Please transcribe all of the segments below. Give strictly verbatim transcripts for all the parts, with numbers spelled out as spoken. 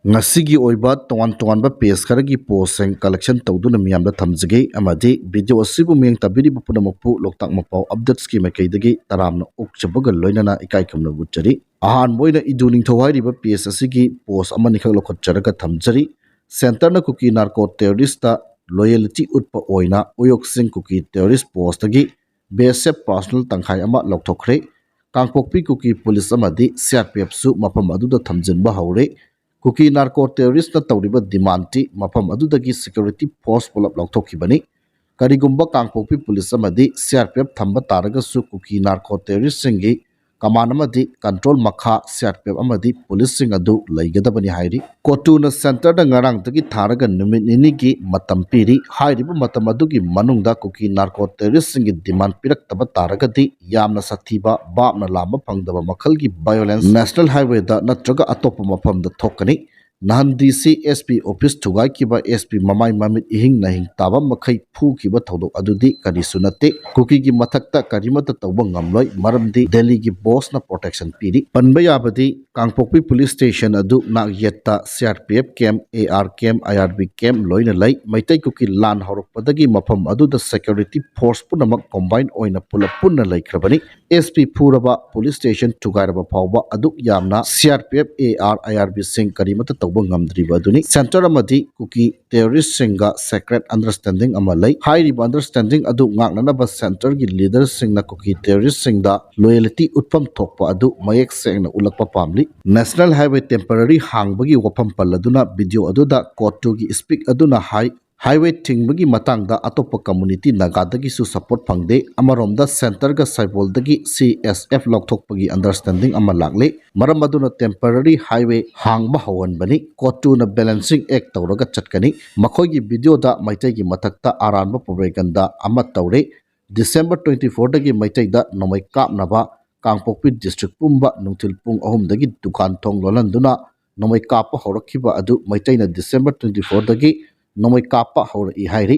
ꯉꯁꯤꯒꯤ ꯑꯣꯏꯕ ꯇꯣꯉꯥꯟ ꯇꯣꯉꯥꯟꯕ ꯄꯦꯖ ꯈꯔꯒꯤ ꯄꯣꯁꯁꯤꯡ ꯀꯂꯦꯛꯁꯟ ꯇꯧꯗꯨꯅ ꯃꯤꯌꯥꯝꯗ ꯊꯝꯖꯒꯦ, ꯑꯃꯗꯤ ꯚꯤꯗꯤꯑꯣ ꯑꯁꯤꯕꯨ ꯃꯤꯠꯌꯦꯡ ꯇꯥꯕꯤꯔꯤꯕ ꯄꯨꯝꯅꯃꯛꯄꯨ ꯂꯣꯛꯇꯥꯛ ꯃꯄꯥꯎ ꯑꯞꯗꯦꯠꯁꯀꯤ ꯃꯥꯏꯀꯩꯗꯒꯤ ꯇꯔꯥꯝꯅ ꯑꯣꯛꯆꯕꯒ ꯂꯣꯏꯅꯅ ꯏꯀꯥꯏ ꯈꯨꯝꯅꯕ ꯎꯠꯆꯔꯤ꯫ ꯑꯍꯥꯟꯕ ꯑꯣꯏꯅ ꯏꯗꯨ ꯅꯤꯡꯊꯧ ꯍꯥꯏꯔꯤꯕ ꯄꯦꯖ ꯑꯁꯤꯒꯤ ꯄꯣꯁ ꯑꯃꯅꯤꯈꯛ ꯂꯧꯈꯠꯆꯔꯒ ꯊꯝꯖꯔꯤ꯫ ꯁꯦꯟꯇꯔꯅ ꯀꯨꯀꯤ ꯅꯥꯔꯀꯣ ꯇꯦꯔꯣꯔꯤꯁꯇ ꯂꯣꯌꯦꯂꯤꯇꯤ ꯎꯠꯄ ꯑꯣꯏꯅ ꯎꯌꯣꯛꯁꯤꯡ ꯀꯨꯀꯤ ꯇꯦꯔꯣꯔꯤꯁ ꯄꯣꯁꯇꯒꯤ ꯕꯤ ꯑꯦꯁ ꯑꯦꯐ ꯄꯥꯔꯁꯣꯅꯦꯜ ꯇꯪꯈꯥꯏ ꯑꯃ ꯂꯧꯊꯣꯛꯈ꯭ꯔꯦ꯫ ꯀꯥꯡꯄꯣꯛꯄꯤ ꯀꯨꯀꯤ ꯄꯨꯂꯤꯁ ꯑꯃꯗꯤ ꯁꯤ ꯑꯥꯔ ꯄꯤ ꯑꯦꯐꯁꯨ ꯃꯐꯝ ꯑꯗꯨꯗ ꯊꯝꯖꯤꯟꯕ ꯍꯧꯔꯦ꯫ ꯀꯨꯀꯤ ꯅꯥꯔꯀꯣ ꯇꯦꯔꯣꯔꯤꯁꯅ ꯇꯧꯔꯤꯕ ꯗꯤꯃꯥꯟꯗꯇꯤ ꯃꯐꯝ ꯑꯗꯨꯗꯒꯤ ꯁꯦꯀ꯭ꯌꯨꯔꯤꯇꯤ ꯐꯣꯔꯁ ꯄꯨꯂꯞ ꯂꯧꯊꯣꯛꯈꯤꯕꯅꯤ꯫ ꯀꯔꯤꯒꯨꯝꯕ ꯀꯥꯡꯄꯣꯛꯄꯤ ꯄꯨꯂꯤꯁ ꯑꯃꯗꯤ ꯁꯤ ꯑꯥꯔ ꯄꯤ ꯑꯦꯐ ꯊꯝꯕ ꯇꯥꯔꯒꯁꯨ ꯀꯨꯀꯤ ꯅꯥꯔꯀꯣ ꯇꯦꯔꯣꯔꯤꯁꯁꯤꯡꯒꯤ ꯀꯃꯥꯟ ꯑꯃꯗꯤ ꯀꯟꯇ꯭ꯔꯣꯜ ꯃꯈꯥ ꯁꯤ ꯑꯥꯔ ꯄꯤ ꯑꯦꯐ ꯑꯃꯗꯤ ꯄꯨꯂꯤꯁꯁꯤꯡ ꯑꯗꯨ ꯂꯩꯒꯗꯕꯅꯤ ꯍꯥꯏꯔꯤ꯫ ꯀꯣꯇꯨꯅ ꯁꯦꯟꯇꯔꯗ ꯉꯔꯥꯡꯗꯒꯤ ꯊꯥꯔꯒ ꯅꯨꯃꯤꯠ ꯅꯤꯅꯤꯒꯤ ꯃꯇꯝ ꯄꯤꯔꯤ꯫ ꯍꯥꯏꯔꯤꯕ ꯃꯇꯝ ꯑꯗꯨꯒꯤ ꯃꯅꯨꯡꯗ ꯀꯨꯀꯤ ꯅꯥꯔꯀꯣ ꯇꯦꯔꯣꯔꯤꯁꯁꯤꯡꯒꯤ ꯗꯤꯃꯥꯟ ꯄꯤꯔꯛꯇꯕ ꯇꯥꯔꯒꯗꯤ ꯌꯥꯝꯅ ꯁꯥꯊꯤꯕ, ꯚꯥꯞꯅ ꯂꯥꯝꯕ ꯐꯪꯗꯕ ꯃꯈꯜꯒꯤ ꯚꯥꯏꯑꯣꯂꯦꯟꯁ ꯅꯦꯁꯅꯦꯜ ꯍꯥꯏꯋꯦꯗ ꯅꯠꯇ꯭ꯔꯒ ꯑꯇꯣꯞꯄ ꯃꯐꯝꯗ ꯊꯣꯛꯀꯅꯤ꯫ ꯅꯍꯥꯟ ꯗꯤ C S P office ꯊꯨꯒꯥꯏꯈꯤꯕ, S P ꯃꯃꯥꯏ ꯃꯃꯤꯠ ꯏꯍꯤꯡ ꯅꯥꯍꯤꯡ ꯇꯥꯕ ꯃꯈꯩ ꯐꯨꯈꯤꯕ ꯊꯧꯗꯣꯛ ꯑꯗꯨꯗꯤ ꯀꯔꯤꯁꯨ ꯅꯠꯇꯦ꯫ ꯀꯨꯀꯤꯒꯤ ꯃꯊꯛꯇ ꯀꯔꯤꯃꯠꯇ ꯇꯧꯕ ꯉꯝꯂꯣꯏ, ꯃꯔꯝꯗꯤ ꯗꯦꯜꯂꯤꯒꯤ ꯕꯣꯁꯅ ꯄ꯭ꯔꯣꯇꯦꯛꯁꯟ ꯄꯤꯔꯤ꯫ ꯄꯟꯕ ꯌꯥꯕꯗꯤ, ꯀꯥꯡꯄꯣꯛꯄꯤ ꯄꯨꯂꯤꯁ ꯁ꯭ꯇꯦꯁꯟ ꯑꯗꯨ ꯅꯥꯛꯌꯦꯠꯇ C R P F camp, A R camp, I R B camp ꯂꯣꯏꯅ ꯂꯩ꯫ ꯃꯩꯇꯩ ꯀꯨꯀꯤ ꯂꯥꯟ ꯍꯧꯔꯛꯄꯗꯒꯤ ꯃꯐꯝ ꯑꯗꯨꯗ ꯁꯦꯀ꯭ꯌꯨꯔꯤꯇꯤ ꯐꯣꯔꯁ ꯄꯨꯝꯅꯃꯛ ꯀꯣꯝꯕꯥꯏꯟ ꯑꯣꯏꯅ ꯄꯨꯂꯞ ꯄꯨꯟꯅ ꯂꯩꯈ꯭ꯔꯕꯅꯤ꯫ ꯑꯦꯁ ꯄꯤ ꯐꯨꯔꯕ, ꯄꯨꯂꯤꯁ ꯁ꯭ꯇꯦꯁꯟ ꯊꯨꯒꯥꯏꯔꯕ ꯐꯥꯎꯕ ꯑꯗꯨꯛ ꯌꯥꯝꯅ C R P F, A R, I R ꯕꯤꯁꯤꯡ ꯀꯔꯤꯃꯠꯇ ꯇꯧꯕ ꯉꯝꯗ꯭ꯔꯤꯕ ꯑꯗꯨꯅꯤ꯫ ꯁꯦꯟꯇꯔ ꯑꯃꯗꯤ ꯀꯨꯀꯤ ꯇꯦꯔꯣꯔꯤꯁꯁꯤꯡꯒ ꯁꯦꯀ꯭ꯔꯦꯠ ꯑꯟꯗꯔꯁ꯭ꯇꯦꯟꯗꯤꯡ ꯑꯃ ꯂꯩ꯫ ꯍꯥꯏꯔꯤꯕ ꯑꯟꯗꯔꯁ꯭ꯇꯦꯟꯗꯤꯡ ꯑꯗꯨ ꯉꯥꯛꯅꯅꯕ ꯁꯦꯟꯇꯔꯒꯤ ꯂꯤꯗꯔꯁꯤꯡꯅ ꯀꯨꯀꯤ ꯇꯦꯔꯣꯔꯤꯁꯁꯤꯡꯗ ꯂꯣꯌꯦꯂꯤꯇꯤ ꯎꯠꯐꯝ ꯊꯣꯛꯄ ꯑꯗꯨ ꯃꯌꯦꯛ ꯁꯦꯡꯅ ꯎꯠꯂꯛꯄ ꯄꯥꯝꯂꯤ꯫ ꯅꯦꯁꯅꯦꯜ ꯍꯥꯏꯋꯦ ꯇꯦꯝꯄꯔꯔꯤ ꯍꯥꯡꯕꯒꯤ ꯋꯥꯐꯝ ꯄꯜꯂꯗꯨꯅ ꯚꯤꯗꯤꯑꯣ ꯑꯗꯨꯗ ꯀꯣꯇꯨꯒꯤ ꯁ꯭ꯄꯤꯛ ꯑꯗꯨꯅ ꯍꯥꯏ, ꯍꯥꯏꯋꯦ ꯊꯤꯡꯕꯒꯤ ꯃꯇꯥꯡꯗ ꯑꯇꯣꯞꯄ ꯀꯝꯃꯨꯅꯤꯇꯤ ꯅꯥꯒꯥꯗꯒꯤꯁꯨ ꯁꯄꯣꯔꯠ ꯐꯪꯗꯦ꯫ ꯑꯃꯔꯣꯝꯗ ꯁꯦꯟꯇꯔꯒ ꯁꯥꯏꯕꯣꯜꯗꯒꯤ ꯁꯤ ꯑꯦꯁ ꯑꯦꯐ ꯂꯧꯊꯣꯛꯄꯒꯤ ꯑꯟꯗꯔꯁ꯭ꯇꯦꯟꯗꯤꯡ ꯑꯃ ꯂꯥꯛꯂꯦ꯫ ꯃꯔꯝ ꯑꯗꯨꯅ ꯇꯦꯝꯄꯔꯔꯤ ꯍꯥꯏꯋꯦ ꯍꯥꯡꯕ ꯍꯧꯍꯟꯕꯅꯤ꯫ ꯀꯣꯇꯨꯅ ꯕꯦꯂꯦꯟꯁꯤꯡ ꯑꯦꯛ ꯇꯧꯔꯒ ꯆꯠꯀꯅꯤ꯫ ꯃꯈꯣꯏꯒꯤ ꯚꯤꯗꯤꯑꯣꯗ ꯃꯩꯇꯩꯒꯤ ꯃꯊꯛꯇ ꯑꯔꯥꯟꯕ ꯄ꯭ꯔꯣꯄꯦꯒꯟꯗꯥ ꯑꯃ ꯇꯧꯔꯦ꯫ ꯗꯤꯁꯦꯝꯕꯔ ꯇ꯭ꯋꯦꯟꯇꯤ ꯐꯣꯔꯗꯒꯤ ꯃꯩꯇꯩꯗ ꯅꯣꯡꯃꯩ ꯀꯥꯞꯅꯕ ꯀꯥꯡꯄꯣꯛꯄꯤ ꯗꯤꯁꯇ꯭ꯔꯤꯛ ꯄꯨꯝꯕ ꯅꯨꯡꯊꯤꯜ ꯄꯨꯡ ꯑꯍꯨꯝꯗꯒꯤ ꯗꯨꯀꯥꯟ ꯊꯣꯡ ꯂꯣꯜꯍꯟꯗꯨꯅ ꯅꯣꯡꯃꯩ ꯀꯥꯞꯄ ꯍꯧꯔꯛꯈꯤꯕ ꯑꯗꯨ ꯃꯩꯇꯩꯅ ꯗꯤꯁꯦꯝꯕꯔ ꯇ꯭ꯋꯦꯟꯇꯤ ꯐꯣꯔꯗꯒꯤ ꯅꯣꯡꯃꯩ ꯀꯥꯞꯄ ꯍꯧꯔꯛꯏ ꯍꯥꯏꯔꯤ꯫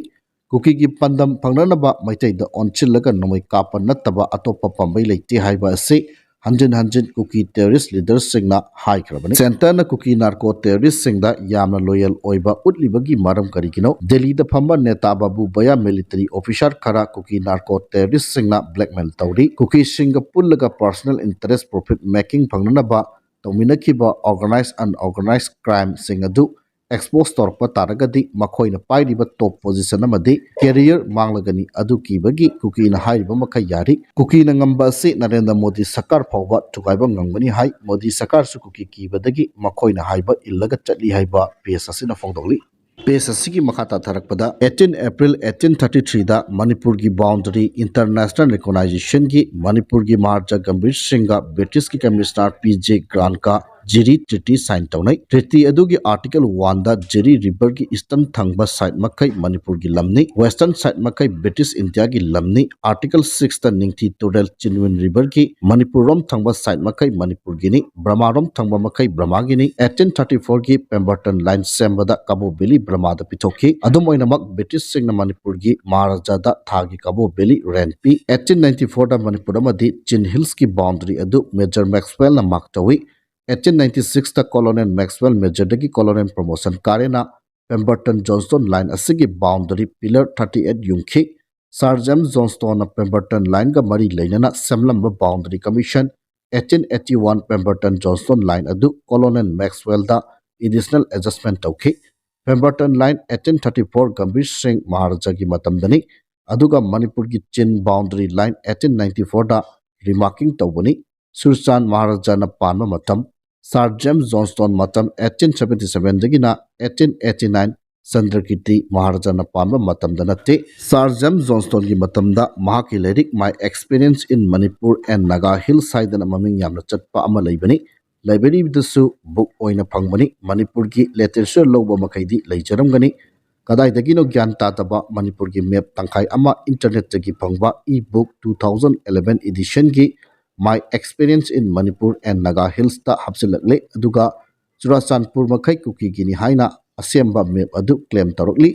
ꯀꯨꯀꯤꯒꯤ ꯄꯥꯟꯗꯝ ꯐꯪꯅꯅꯕ ꯃꯩꯇꯩꯗ ꯑꯣꯟꯁꯤꯜꯂꯒ ꯅꯣꯡꯃꯩ ꯀꯥꯞꯄ ꯅꯠꯇꯕ ꯑꯇꯣꯞꯄ ꯄꯥꯝꯕꯩ ꯂꯩꯇꯦ ꯍꯥꯏꯕ ꯑꯁꯤ ꯍꯟꯖꯤꯟ ꯍꯟꯖꯤꯟ ꯀꯨꯀꯤ terrorist leaderꯁꯤꯡꯅ ꯍꯥꯏꯈ꯭ꯔꯕꯅꯤ꯫ Centreꯅ ꯀꯨꯀꯤ narco terroristꯁꯤꯡꯗ ꯌꯥꯝꯅ loyal ꯑꯣꯏꯕ ꯎꯠꯂꯤꯕꯒꯤ ꯃꯔꯝ ꯀꯔꯤꯒꯤꯅꯣ? ꯗꯦꯜꯂꯤꯗ ꯐꯝꯕ ꯅꯦꯇꯥ ꯕꯥꯕꯨ ꯚꯌꯥ military officer ꯈꯔ ꯀꯨꯀꯤ narco terroristꯁꯤꯡꯅ blackmail ꯇꯧꯔꯤ꯫ ꯀꯨꯀꯤꯁꯤꯡꯒ ꯄꯨꯜꯂꯒ personal interest profit making ꯐꯪꯅꯅꯕ ꯇꯧꯃꯤꯟꯅꯈꯤꯕ organized unorganized crimeꯁꯤꯡ ꯑꯗꯨ expose ꯇꯧꯔꯛꯄ ꯇꯥꯔꯒꯗꯤ ꯃꯈꯣꯏꯅ ꯄꯥꯏꯔꯤꯕ top position ꯑꯃꯗꯤ career ꯃꯥꯡꯂꯒꯅꯤ꯫ ꯑꯗꯨ ꯀꯤꯕꯒꯤ ꯀꯨꯀꯤꯅ ꯍꯥꯏꯔꯤꯕ ꯃꯈꯩ ꯌꯥꯔꯤ꯫ ꯀꯨꯀꯤꯅ ꯉꯝꯕ ꯑꯁꯤ ꯅꯔꯦꯟꯗ꯭ꯔ ꯃꯣꯗꯤ ꯁꯔꯀꯥꯔ ꯐꯥꯎꯕ ꯊꯨꯒꯥꯏꯕ ꯉꯝꯒꯅꯤ ꯍꯥꯏ꯫ ꯃꯣꯗꯤ ꯁꯔꯀꯥꯔꯁꯨ ꯀꯨꯀꯤ ꯀꯤꯕꯗꯒꯤ ꯃꯈꯣꯏꯅ ꯍꯥꯏꯕ ꯏꯜꯂꯒ ꯆꯠꯂꯤ ꯍꯥꯏꯕ page ꯑꯁꯤꯅ ꯐꯣꯡꯗꯣꯛꯂꯤ꯫ Page ꯑꯁꯤꯒꯤ ꯃꯈꯥ ꯇꯥꯊꯔꯛꯄꯗ, eighteen April eighteen thirty threeꯗ ꯃꯅꯤꯄꯨꯔꯒꯤ boundary international recognitionꯒꯤ ꯃꯅꯤꯄꯨꯔꯒꯤ ꯃꯍꯥꯔꯥꯖꯥ ꯒꯝꯚꯤꯔ ꯁꯤꯡꯒ Britishꯀꯤ Commissioner P J Grantꯀ ꯖꯤꯔꯤ treaty sign ꯇꯧꯅꯩ꯫ Treaty ꯑꯗꯨꯒꯤ article oneꯗ ꯖꯤꯔꯤ riverꯒꯤ eastern ꯊꯪꯕ side ꯃꯈꯩ ꯃꯅꯤꯄꯨꯔꯒꯤ ꯂꯝꯅꯤ, western side ꯃꯈꯩ British Indiaꯒꯤ ꯂꯝꯅꯤ꯫ Article sixꯇ ꯅꯤꯡꯊꯤ ꯇꯨꯔꯦꯜ ꯆꯤꯟꯋꯤꯟ riverꯒꯤ ꯃꯅꯤꯄꯨꯔꯔꯣꯝ ꯊꯪꯕ side ꯃꯈꯩ ꯃꯅꯤꯄꯨꯔꯒꯤꯅꯤ, ꯕ꯭ꯔꯃꯥꯔꯣꯝ ꯊꯪꯕ ꯃꯈꯩ ꯕ꯭ꯔꯃꯥꯒꯤꯅꯤ꯫ Eighteen thirty fourꯒꯤ Pemberton Line ꯁꯦꯝꯕꯗ ꯀꯕꯣ Valley ꯕ꯭ꯔꯃꯥꯗ ꯄꯤꯊꯣꯛꯈꯤ꯫ ꯑꯗꯨꯝ ꯑꯣꯏꯅꯃꯛ, Britishꯁꯤꯡꯅ ꯃꯅꯤꯄꯨꯔꯒꯤ ꯃꯍꯥꯔꯥꯖꯥꯗ ꯊꯥꯒꯤ ꯀꯕꯣ Valley rent ꯄꯤ꯫ Eighteen ninety fourꯗ ꯃꯅꯤꯄꯨꯔ ꯑꯃꯗꯤ Chin Hillsꯀꯤ boundary ꯑꯗꯨ Major Maxwellꯅ mark ꯇꯧꯏ꯫ Eighteen ninety sixꯇ Colonel Maxwell Majorꯗꯒꯤ Colonel promotion ꯀꯥꯔꯦꯅ Pemberton Johnstone Line ꯑꯁꯤꯒꯤ boundary pillar thirty eight ꯌꯨꯡꯈꯤ꯫ Sir James Johnstonꯅ Pemberton Lineꯒ ꯃꯔꯤ ꯂꯩꯅꯅ ꯁꯦꯝꯂꯝꯕ Boundary Commission eighteen eighty one Pemberton Johnstone Line ꯑꯗꯨ Colonel Maxwellꯗ additional adjustment ꯇꯧꯈꯤ꯫ Pemberton Line eighteen thirty four Gambhir ꯁꯤꯡ ꯃꯍꯥꯔꯥꯖꯥꯒꯤ ꯃꯇꯝꯗꯅꯤ, ꯑꯗꯨꯒ ꯃꯅꯤꯄꯨꯔꯒꯤ Chin Boundary Line eighteen ninety fourꯗ remarking ꯇꯧꯕꯅꯤ꯫ ꯁꯨꯔꯆꯥꯟ ꯃꯍꯥꯔꯥꯖꯥꯅ ꯄꯥꯟꯕ ꯃꯇꯝ, Sir James Johnstone ꯃꯇꯝ eighteen seventy sevenꯗꯒꯤꯅ eighteen eighty nine ꯆꯟꯗ꯭ꯔꯀꯤꯔꯇꯤ ꯃꯍꯥꯔꯥꯖꯥꯅ ꯄꯥꯟꯕ ꯃꯇꯝꯗ ꯅꯠꯇꯦ꯫ Sir James Johnstoneꯒꯤ ꯃꯇꯝꯗ ꯃꯍꯥꯛꯀꯤ ꯂꯥꯏꯔꯤꯛ My Experience in Manipur and Naga Hills ꯍꯥꯏꯗꯅ ꯃꯃꯤꯡ ꯌꯥꯝꯅ ꯆꯠꯄ ꯑꯃ ꯂꯩꯕꯅꯤ꯫ Libraryꯗꯁꯨ book ꯑꯣꯏꯅ ꯐꯪꯕꯅꯤ꯫ ꯃꯅꯤꯄꯨꯔꯒꯤ literature ꯂꯧꯕ ꯃꯈꯩꯗꯤ ꯂꯩꯖꯔꯝꯒꯅꯤ꯫ ꯀꯗꯥꯏꯗꯒꯤꯅꯣ ꯒ꯭ꯌꯥꯟ ꯇꯥꯗꯕ ꯃꯅꯤꯄꯨꯔꯒꯤ map ꯇꯪꯈꯥꯏ ꯑꯃ internetꯇꯒꯤ ꯐꯪꯕ e-book two thousand eleven editionꯒꯤ My Experience in Manipur and Naga Hillsꯇ ꯍꯥꯞꯆꯤꯜꯂꯛꯂꯦ꯫ ꯑꯗꯨꯒ ꯆꯨꯔꯥꯆꯥꯟꯄꯨꯔ ꯃꯈꯩ ꯀꯨꯀꯤꯒꯤꯅꯤ ꯍꯥꯏꯅ ꯑꯁꯦꯡꯕ map ꯑꯗꯨ claim ꯇꯧꯔꯛꯂꯤ꯫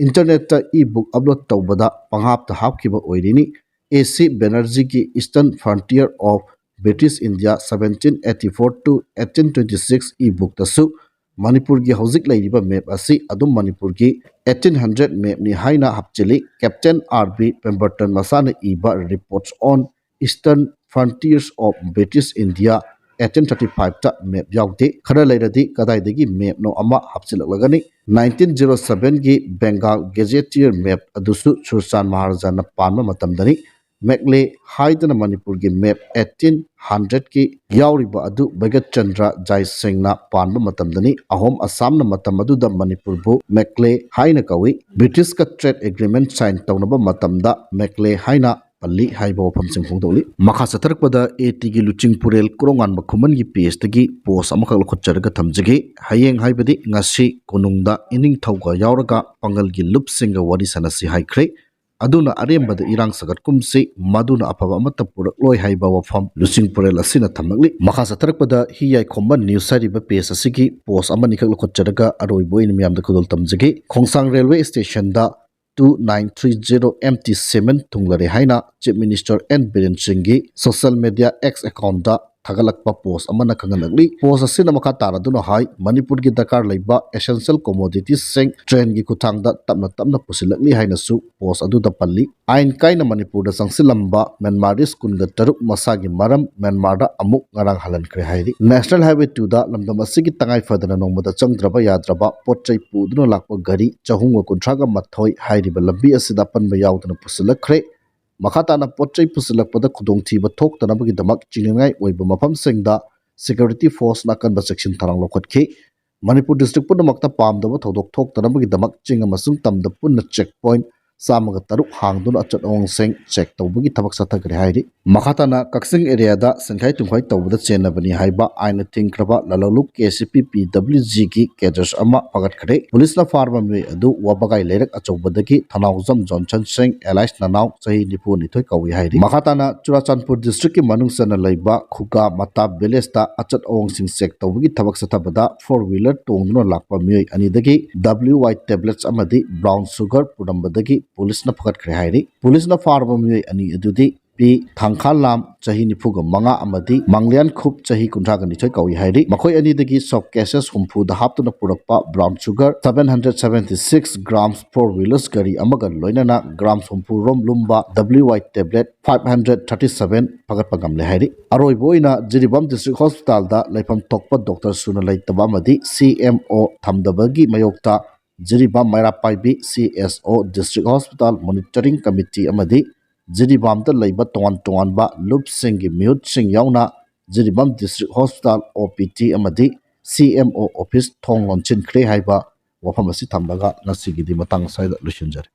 Internetꯇ e-book upload ꯇꯧꯕꯗ ꯄꯪꯍꯥꯞꯇ ꯍꯥꯞꯈꯤꯕ ꯑꯣꯏꯔꯤꯅꯤ꯫ A C Banerjeeꯒꯤ Eastern Frontier of British India seventeen eighty four to eighteen twenty six ebook ꯇꯁꯨ ꯃꯅꯤꯄꯨꯔꯒꯤ ꯍꯧꯖꯤꯛ ꯂꯩꯔꯤꯕ map ꯑꯁꯤ ꯑꯗꯨꯝ ꯃꯅꯤꯄꯨꯔꯒꯤ eighteen hundred map ꯅꯤ ꯍꯥꯏꯅ ꯍꯥꯞꯆꯤꯜꯂꯤ꯫ Captain R B Pemberton ꯃꯁꯥꯅ ꯏꯕ Reports on Eastern Frontiers of British India eighteen thirty five ꯇ map ꯌꯥꯎꯗꯦ꯫ ꯈꯔ ꯂꯩꯔꯗꯤ ꯀꯗꯥꯏꯗꯒꯤ map ꯅꯣ ꯑꯃ ꯍꯥꯞꯆꯤꯜꯂꯛꯂꯒꯅꯤ꯫ Nineteen zero seven ꯒꯤ Bengal Gazetteer map ꯑꯗꯨꯁꯨ ꯁꯨꯔꯆꯥꯟ ꯃꯍꯥꯔꯥꯖꯥꯅ ꯄꯥꯟꯕ ꯃꯇꯝꯗꯅꯤ꯫ ꯃꯦꯛꯂꯦ ꯍꯥꯏꯗꯅ ꯃꯅꯤꯄꯨꯔꯒꯤ map eighteen hundred ꯀꯤ ꯌꯥꯎꯔꯤꯕ ꯑꯗꯨ ꯚꯒꯠ ꯆꯟꯗ꯭ꯔ ꯖꯥꯏꯁꯤꯡꯅ ꯄꯥꯟꯕ ꯃꯇꯝꯗꯅꯤ꯫ ꯑꯍꯣꯝ ꯑꯁꯥꯝꯅ ꯃꯇꯝ ꯑꯗꯨꯗ ꯃꯅꯤꯄꯨꯔꯕꯨ ꯃꯦꯛꯂꯦ ꯍꯥꯏꯅ ꯀꯧꯏ꯫ British ꯀ trade agreement sign ꯇꯧꯅꯕ ꯃꯇꯝꯗ ꯃꯦꯛꯂꯦ ꯍꯥꯏꯅ ꯄꯜꯂꯤ ꯍꯥꯏꯕ ꯋꯥꯐꯝꯁꯤꯡ ꯐꯣꯡꯗꯣꯛꯂꯤ꯫ ꯃꯈꯥ ꯆꯠꯊꯔꯛꯄꯗ AT ꯒꯤ ꯂꯨꯆꯤꯡꯄꯨꯔꯦꯜ ꯀꯣꯔꯣꯉꯥꯟꯕ ꯈꯨꯃꯟꯒꯤ page ꯇꯒꯤ post ꯑꯃꯈꯛ ꯂꯧꯈꯠꯆꯔꯒ ꯊꯝꯖꯒꯦ꯫ ꯍꯌꯦꯡ ꯍꯥꯏꯕꯗꯤ ꯉꯁꯤ ꯀꯣꯅꯨꯡꯗ ꯏꯅꯤꯡꯊꯧꯒ ꯌꯥꯎꯔꯒ ꯄꯥꯡꯒꯜꯒꯤ ꯂꯨꯞꯁꯤꯡꯒ ꯋꯥꯔꯤ ꯁꯥꯟꯅꯁꯤ ꯍꯥꯏꯈ꯭ꯔꯦ꯫ ꯑꯗꯨꯅ ꯑꯔꯦꯝꯕꯗ ꯏꯔꯥꯡ ꯁꯥꯒꯠꯀꯨꯝꯁꯤ, ꯃꯗꯨꯅ ꯑꯐꯕ ꯑꯃꯠꯇ ꯄꯨꯔꯛꯂꯣꯏ ꯍꯥꯏꯕ ꯋꯥꯐꯝ ꯂꯨꯆꯤꯡꯄꯨꯔꯦꯜ ꯑꯁꯤꯅ ꯊꯝꯂꯛꯂꯤ꯫ ꯃꯈꯥ ꯆꯠꯊꯔꯛꯄꯗ ꯍꯤ ꯌꯥꯏꯈꯣꯝꯕ news ꯍꯥꯏꯔꯤꯕ page ꯑꯁꯤꯒꯤ post ꯑꯃꯅꯤꯈꯛ ꯂꯧꯈꯠꯆꯔꯒ ꯑꯔꯣꯏꯕ ꯑꯣꯏꯅ ꯃꯤꯌꯥꯝꯗ ꯈꯨꯗꯣꯜ ꯇꯝꯖꯒꯦ꯫ ꯈꯣꯡꯁꯥꯡ railway station ꯗ two nine three zero empty cement ꯊꯨꯡꯂꯔꯦ ꯍꯥꯏꯅ Chief Minister N ꯕꯤꯔꯦꯟ ꯁꯤꯡꯒꯤ social media X account ꯗ ꯊꯥꯒꯠꯂꯛꯄ post ꯑꯃꯅ ꯈꯪꯍꯜꯂꯛꯂꯤ꯫ Post ꯑꯁꯤꯅ ꯃꯈꯥ ꯇꯥꯔꯗꯨꯅ ꯍꯥꯏ, ꯃꯅꯤꯄꯨꯔꯒꯤ ꯗꯔꯀꯥꯔ ꯂꯩꯕ essential commodities ꯁꯤꯡ train ꯒꯤ ꯈꯨꯠꯊꯥꯡꯗ ꯇꯞꯅ ꯇꯞꯅ ꯄꯨꯁꯤꯜꯂꯛꯂꯤ ꯍꯥꯏꯅꯁꯨ post ꯑꯗꯨꯗ ꯄꯜꯂꯤ꯫ ꯑꯥꯏꯟ ꯀꯥꯏꯅ ꯃꯅꯤꯄꯨꯔꯗ ꯆꯪꯁꯤꯜꯂꯝꯕ Myanmarese ꯀꯨꯟꯒ ꯇꯔꯨꯛ ꯃꯁꯥꯒꯤ ꯃꯔꯝ ꯃ꯭ꯌꯥꯟꯃꯥꯔꯗ ꯑꯃꯨꯛ ꯉꯔꯥꯡ ꯍꯜꯍꯟꯈ꯭ꯔꯦ ꯍꯥꯏꯔꯤ꯫ National Highway two ꯗ ꯂꯝꯗꯝ ꯑꯁꯤꯒꯤ ꯇꯉꯥꯏ ꯐꯗꯅ ꯅꯣꯡꯃꯗ ꯆꯪꯗ꯭ꯔꯕ ꯌꯥꯗ꯭ꯔꯕ ꯄꯣꯠ ꯆꯩ ꯄꯨꯗꯨꯅ ꯂꯥꯛꯄ ꯒꯥꯔꯤ ꯆꯍꯨꯝꯒ ꯀꯨꯟꯊ꯭ꯔꯥꯒ ꯃꯥꯊꯣꯏ ꯍꯥꯏꯔꯤꯕ ꯂꯝꯕꯤ ꯑꯁꯤꯗ ꯑꯄꯟꯕ ꯌꯥꯎꯗꯅ ꯄꯨꯁꯤꯜꯂꯛꯈ꯭ꯔꯦ꯫ ꯃꯈꯥ ꯇꯥꯅ ꯄꯣꯠ ꯆꯩ ꯄꯨꯁꯤꯜꯂꯛꯄꯗ ꯈꯨꯗꯣꯡꯊꯤꯕ ꯊꯣꯛꯇꯅꯕꯒꯤꯗꯃꯛ ꯆꯤꯡꯅꯅꯤꯡꯉꯥꯏ ꯑꯣꯏꯕ ꯃꯐꯝꯁꯤꯡꯗ security force ꯅ ꯑꯀꯟꯕ ꯆꯦꯛꯁꯤꯟ ꯊꯧꯔꯥꯡ ꯂꯧꯈꯠꯈꯤ꯫ ꯃꯅꯤꯄꯨꯔ district ꯄꯨꯝꯅꯃꯛꯇ ꯄꯥꯝꯗꯕ ꯊꯧꯗꯣꯛ ꯊꯣꯛꯇꯅꯕꯒꯤꯗꯃꯛ ꯆꯤꯡ ꯑꯃꯁꯨꯡ ꯇꯝꯗ ꯄꯨꯟꯅ check point ꯆꯥꯝꯃꯒ ꯇꯔꯨꯛ ꯍꯥꯡꯗꯨꯅ ꯑꯆꯠ ꯑꯋꯣꯡꯁꯤꯡ check ꯇꯧꯕꯒꯤ ꯊꯕꯛ ꯆꯠꯊꯈ꯭ꯔꯦ ꯍꯥꯏꯔꯤ꯫ ꯃꯈꯥ ꯇꯥꯅ ꯀꯛꯆꯤꯡ area ꯗ ꯁꯦꯟꯈꯥꯏ ꯇꯨꯝꯈꯥꯏ ꯇꯧꯕꯗ ꯆꯦꯟꯅꯕꯅꯤ ꯍꯥꯏꯕ ꯑꯥꯏꯟꯅ ꯊꯤꯡꯈ꯭ꯔꯕ ꯂꯂꯣꯡꯂꯨꯞ K C P P W G ꯒꯤ cadres ꯑꯃ ꯐꯥꯒꯠꯈ꯭ꯔꯦ꯫ Police ꯅ ꯐꯥꯔꯕ ꯃꯤꯑꯣꯏ ꯑꯗꯨ ꯋꯥꯕꯒꯥꯏ ꯂꯩꯔꯛ ꯑꯆꯧꯕꯗꯒꯤ ꯊꯅꯥꯎꯖꯝ ꯖꯣꯟꯁꯟ ꯁꯤꯡ alias ꯅꯅꯥꯎ, ꯆꯍꯤ ꯅꯤꯐꯨ ꯅꯤꯊꯣꯏ ꯀꯧꯏ ꯍꯥꯏꯔꯤ꯫ ꯃꯈꯥ ꯇꯥꯅ ꯆꯨꯔꯥꯆꯥꯟꯄꯨꯔ district ꯀꯤ ꯃꯅꯨꯡ ꯆꯟꯅ ꯂꯩꯕ ꯈꯨꯒꯥ ꯃꯇꯥ village ꯇ ꯑꯆꯠ ꯑꯋꯣꯡꯁꯤꯡ check ꯇꯧꯕꯒꯤ ꯊꯕꯛ ꯆꯠꯊꯕꯗ four wheeler ꯇꯣꯡꯗꯨꯅ ꯂꯥꯛꯄ ꯃꯤꯑꯣꯏ ꯑꯅꯤꯗꯒꯤ W Y tablets ꯑꯃꯗꯤ brown sugar ꯄꯨꯔꯝꯕꯗꯒꯤ police ꯅ ꯐꯥꯒꯠꯈ꯭ꯔꯦ ꯍꯥꯏꯔꯤ꯫ Police ꯅ ꯐꯥꯔꯕ ꯃꯤꯑꯣꯏ ꯑꯅꯤ ꯑꯗꯨꯗꯤ ꯄꯤ ꯊꯥꯡꯈꯥꯂꯥꯝ, ꯆꯍꯤ ꯅꯤꯐꯨꯒ ꯃꯉꯥ, ꯑꯃꯗꯤ ꯃꯥꯡꯂꯤꯌꯥꯟ ꯈꯨꯞ, ꯆꯍꯤ ꯀꯨꯟꯊ꯭ꯔꯥꯒ ꯅꯤꯊꯣꯏ ꯀꯧꯏ ꯍꯥꯏꯔꯤ꯫ ꯃꯈꯣꯏ ꯑꯅꯤꯗꯒꯤ soap cases ꯍꯨꯝꯐꯨꯗ ꯍꯥꯞꯇꯨꯅ ꯄꯨꯔꯛꯄ brown sugar seven hundred seventy six grams four wheelers ꯒꯥꯔꯤ ꯑꯃꯒ ꯂꯣꯏꯅꯅ gram ꯍꯨꯝꯐꯨ ꯔꯣꯝ ꯂꯨꯝꯕ W Y tablet five hundred thirty seven ꯐꯒꯠꯄ ꯉꯝꯂꯦ ꯍꯥꯏꯔꯤ꯫ ꯑꯔꯣꯏꯕ ꯑꯣꯏꯅ ꯖꯤꯔꯤꯕꯥꯝ District Hospitalꯗ ꯂꯩꯐꯝ ꯊꯣꯛꯄ doctor ꯁꯨꯅ ꯂꯩꯇꯕ ꯑꯃꯗꯤ C M O ꯊꯝꯗꯕꯒꯤ ꯃꯥꯌꯣꯛꯇ Jiribam ꯃꯩꯔꯥ ꯄꯥꯏꯕꯤ C S O, District Hospital Monitoring Committee ꯑꯃꯗꯤ ꯖꯤꯔꯤꯕꯥꯝꯗ ꯂꯩꯕ ꯇꯣꯉꯥꯟ ꯇꯣꯉꯥꯟꯕ ꯂꯨꯞꯁꯤꯡꯒꯤ ꯃꯤꯍꯨꯠꯁꯤꯡ ꯌꯥꯎꯅ Jiribam District Hospital O P D ꯑꯃꯗꯤ C M O office ꯊꯣꯡ ꯂꯣꯟꯁꯤꯟꯈ꯭ꯔꯦ ꯍꯥꯏꯕ ꯋꯥꯐꯝ ꯑꯁꯤ ꯊꯝꯂꯒ ꯉꯁꯤꯒꯤꯗꯤ ꯃꯇꯥꯡ ꯑꯁ꯭ꯋꯥꯏꯗ ꯂꯣꯏꯁꯤꯟꯖꯔꯦ꯫